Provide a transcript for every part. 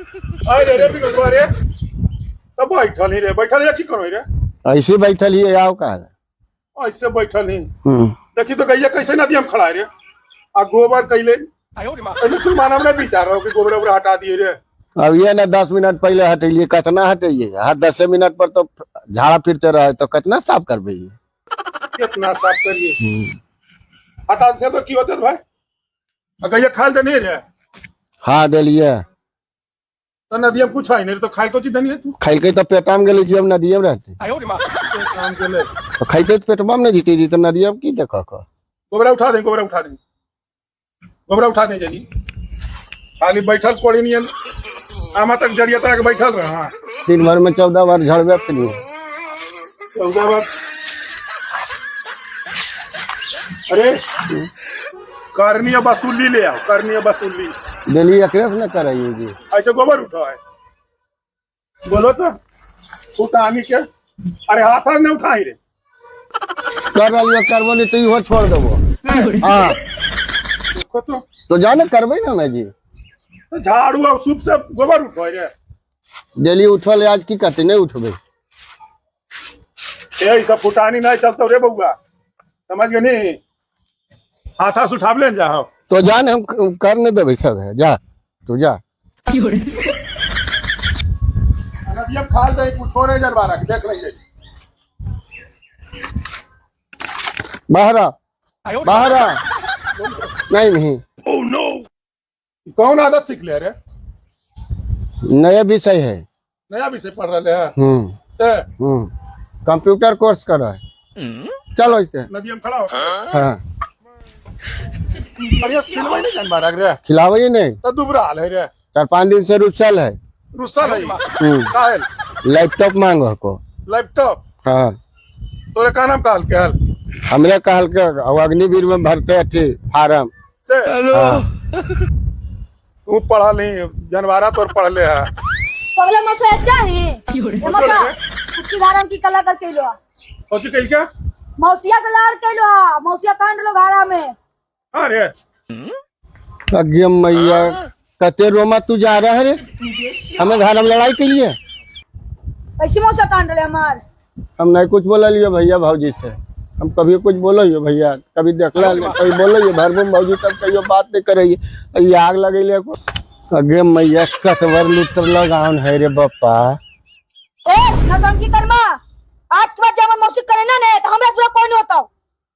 अरे रे बिगड़वा रे, तब बैठल ही रे, बैठल ही की करो रे? ऐसे बैठल ही आओ का। ऐसे बैठल ही। हम्म। देखी तो गैया कैसे नदी हम खड़ा है रे, आ गोबर कैले पहले सुलमान हमने विचार रहो कि गोबर उबर हटा दिए रे। अब ये ना 10 मिनट पहले हटेलिए, कितना हटेलिए? हर 10 मिनट पर तो झाड़ा फिरते रहे, तो कितना साफ करबे? कितना साफ करिए? हटा दे तो की होते भाई? आ गैया खाल दे नहीं रे? हाँ, देलिए। तो नदिया में कुछ है नहीं तो खाए को चीज देनी है तू? खैलके तो पेटा में गेलै कि हम नदिये में रहते? काम के ले। तो खैते तो पेटवा में नहीं जीते जी, तो नदिया में की देख कऽ? गोबरा उठा दे, गोबरा उठा दे, गोबरा उठा दे जल्दी। खाली बैठल कोड़ी नहीं आमा तक जरिया तक बैठल रहा। दिन भर में 14 बार झड़बे से नहीं। 14 बार? अरे, करनी वसूली ले आओ, करनी वसूली। डेली एकरे से न करे जी। ऐसे गोबर उठो है? बोलो तो उठानी के, अरे हाथ हाथ नहीं उठाई रे। कर रही करबो, नहीं तो इहो छोड़ देबो। हाँ। देखो तो। तो जा ने, करबै ना मैं जी। तो झाड़ू और सूप से गोबर उठो रे। डेली उठल, आज की कहते नहीं उठबै? ये सब फुटानी नहीं चलते रे बउआ, समझ गए नहीं? हाथ हाथ उठाव ले जाओ। तो जा ने, हम कर नहीं देबै सब है, जा तू जा। नदिया खाल दे, कुछ छोड़े जरबारा के देख रही। बाहर आ, बाहर आ। नहीं नहीं। कौन आदत सीख ले रे? नया विषय है। नया विषय पढ़ रहे हैं? हम्म। से? हम्म, कंप्यूटर कोर्स कर है, चलो इसे। नदिया में खड़ा हो। हाँ। अरे, खिलवाई नहीं जानवर रे? खिलावे ही नहीं। तो दुबरा हाल है रे। 4-5 दिन से रुसल है। रुसल है? हम्म। काहेल? लैपटॉप मांगो को। लैपटॉप? हाँ। तोरे का नाम कहल के हल? हमरे कहल के अग्निवीर में भरते अथी फार्म। से? हाँ। तू पढ़ल नहीं, जानवारा तोर पढ़ले है। पगला मौसा चाहे ए मौसा, कुछ घारा की कला कर कैलो। कौची कइल क्या? मौसिया से लाड़ कैलो हा, मौसिया कांड लो घारा में। अरे! अगे मैया, कते रोमा तू जा रहा है रे? हमें घर में लड़ाई के लिए? कैसे मौसा कांड ले हमार? हम नहीं कुछ बोलिए भैया भाजी से, हम कभी कुछ बोलो भैया, कभी देखला, कभी बोलो भरबम भौजी, तब कहियो बात नहीं करे। ये आग लगैले को। अगे मैया, कतवर लुटर लगाउन है रे बप्पा। ए नौटंकी कर्मा, आज के बाद जब मौसी करे ना ने तो हमरा पूरा कोई नहीं होता।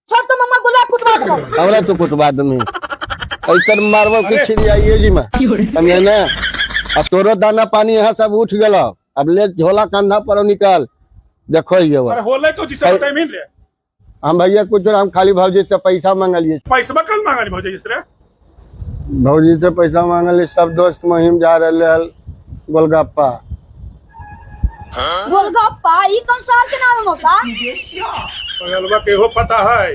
छोड़ तो मम्मा गुलाब कुटवा दो। हमरा तो कुटवा दमी, ऐसन मारबो कि छिड़ियाइए जी में, समझे ने? आ तोरो दाना पानी यहाँ सब उठ गेलो, अब ले झोला कंधा पर निकल, देखो ये अरे, होले कौची से बताई रे? हम भैया कुछ, हम खाली भौजी से पैसा मंगलिए। पैसा कल मांगली भौजी रे? भौजी से पैसा मांगली, सब दोस्त महिम जा रहे हल गोलगप्पा। गोलगप्पा, ई कौन शहर के नाम है मौसा? पगलवा के हो पता है?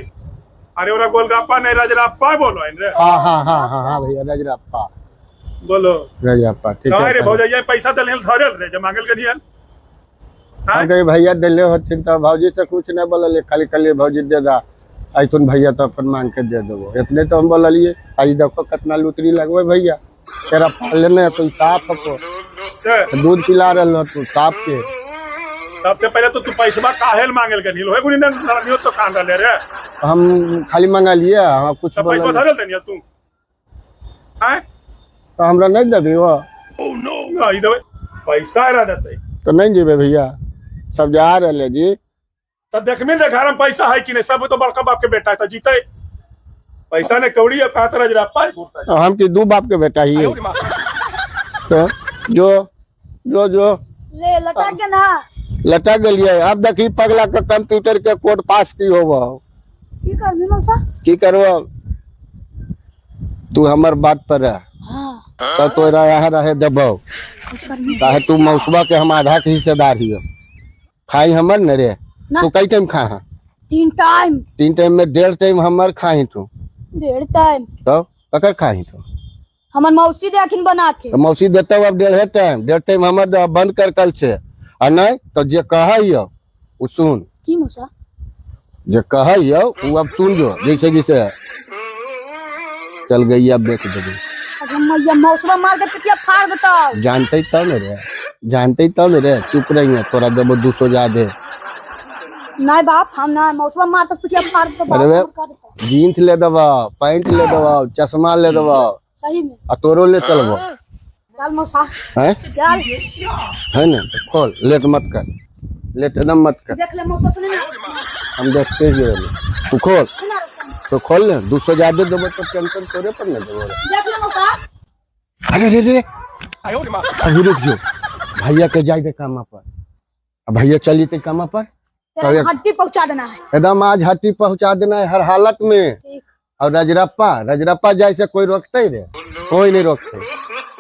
अरे, ओरा गोलगप्पा नहीं, रजरप्पा बोलो रे। हाँ हाँ हाँ हाँ हाँ भैया, रजरप्पा। बोलो। रजरप्पा, ठीक कहाँ है। रे भौजी, ये पैसा दल धरल रे जब मांगल के नहीं? हम कहे भैया दिले होथिन, तो भौजी से कुछ नहीं बोललिए, खाली खाली भौजी दे दा ऐथुन भैया, तो अपन मांग के दे देबो, इतने तो हम बोललिए। आज देखो कितना लुतरी लगबे भैया, तेरा पाले नहीं तो साफ को दूध पिला रहल हो तू साफ के। सबसे पहले तो तू पैसा काहेल मांगल के नहीं होए गुनी नहीं तो कान रहले रे? हम खाली मंगा लिए, हाँ, कुछ तो पैसा बोलल धरल देनी तू आय? तो हमरा नहीं देबी वो? नहीं देबै, पैसा रह देते। तो नहीं जेबे भैया, सब जा रहे जी। तो देखबी ने घर में पैसा है कि नहीं? सब तो बड़का बाप के बेटा है तो जीते पैसा ने कौड़ी अब कहाँ तरह जरा घूरता। हम की दू बाप के बेटा ही तो जो जो जो। ले लटा के ना। लटक गेलिए। अब देखी पगला के कंप्यूटर के कोड पास की होबो। की करबी मौसा? की करबो? तू हमर बात पर रह। हाँ। तो तोरा यहाँ रहे देबो। कुछ करबी? काहे तू मौसवा के हम आधा के हिस्सेदार हियो, खाई हमर न रे। ना। तू कई टाइम खा हा? 3 टाइम। 3 टाइम में 1.5 टाइम हमर खाही तू? 1.5 टाइम। तो ककर खाही तू? हमर मौसी दे अखिन बना के। तो मौसी देते अब 1.5 टाइम, 1.5 टाइम हमर दे, अब बंद कर कल से, आ नहीं तो जे कहै उ सुन। की मौसा? जे कहै उ अब सुन जो, जैसे जैसे चल गई, अब बेच देबे। अरे मैया मौसवा मार के पिटिया फाड़ देता। जानते तब न रे, जानते तब न रे। चुप रही, तोरा देबो 200 ज्यादे। नहीं बाप, हम ना मौसवा मार के पिटिया फाड़ देता। अरे बाप कर देता। जीन्स ले देबो, पैंट ले देबो, चश्मा ले देबो। सही में? आ तोरो ले चलबो। चल मौसा। हैं? चल। है ना, तो खोल, लेट मत कर, लेट एकदम मत कर। देख ले मौसा, सुने ना। हम देखते ही रहे, तू खोल। सुना रुक। तो खोल ले, 200 ज्यादा देबो तो टेंशन तोरे पर न देबो रे। देख ले मौसा। अरे रे रे, अभी रुक जो, भैया के जाए दे कामा पर। अब भैया चली ते कामा पर। तेरा हड्डी पहुंचा देना है। एकदम आज हड्डी पहुंचा देना है हर हालत में। ठीक। और रजरप्पा, रजरप्पा जाए से कोई रोकते ही रे? कोई नहीं रोकते।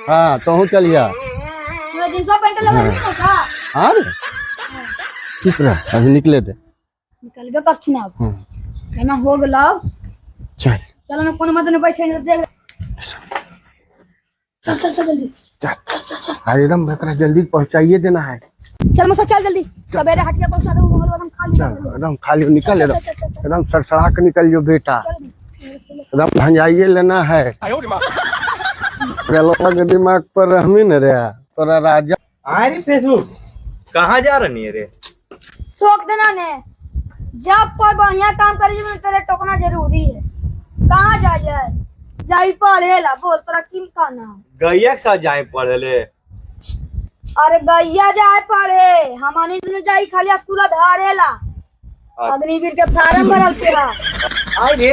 हाँ, तो हूँ चलिया। मैं जींसवा पैंट लगा दी मौसा। हाँ रे, चुप रह, अभी निकले दे। निकलबे करथिन अब। एना हो गेल अब। चल। चलो ना, कोनो मत नहीं बैठे, देख, चल चल चल जल्दी। चल। आज एकदम एकरा जल्दी पहुंचाइए देना है। चल मौसा, चल जल्दी, सवेरे हटिया पहुंचा दो, मोहल एकदम खाली। चल, एकदम खाली निकल। चल, एकदम चल, चल, चल। एकदम सड़सड़ा के निकल जो बेटा। चल। एकदम भंजाइए लेना है। रेलवा के दिमाग पर रहमी न रे तोरा राजा। अरे फेसबुक, कहाँ जा रही है रे? ठोक देना ने, जब कोई बढ़िया काम करी तो तेरे टोकना जरूरी है। कहाँ जाए? जाई पढ़े ला। बोल, तोरा किम कहना है? गैया के साथ जाए पढ़े ले? अरे गैया जाए पढ़े, हमानी दुनू जाई खाली स्कूल धारे ला। अग्निवीर के फार्म भरल के हा। आए रे,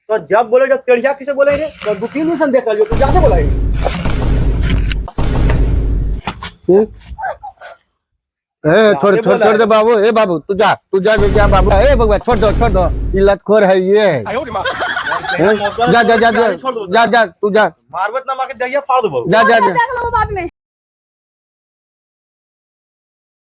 तो जब बोले जब तेरिया किसे बोले रे, तो 2-3 दिन देख लियो, तू जाते बोला रे। हम्म? ए छोड़, छोड़, छोड़ दे बाबू। ए बाबू, तू जा, तू जा, जा बाबू। ए बबुआ, छोड़ दो, छोड़ दो, ये लतखोर है ये। हैं? जा जा जा जा जा जा, तू जा। मारबत ना मार के दहिया फाड़ दो। जा जा जा। देख लो बाद में।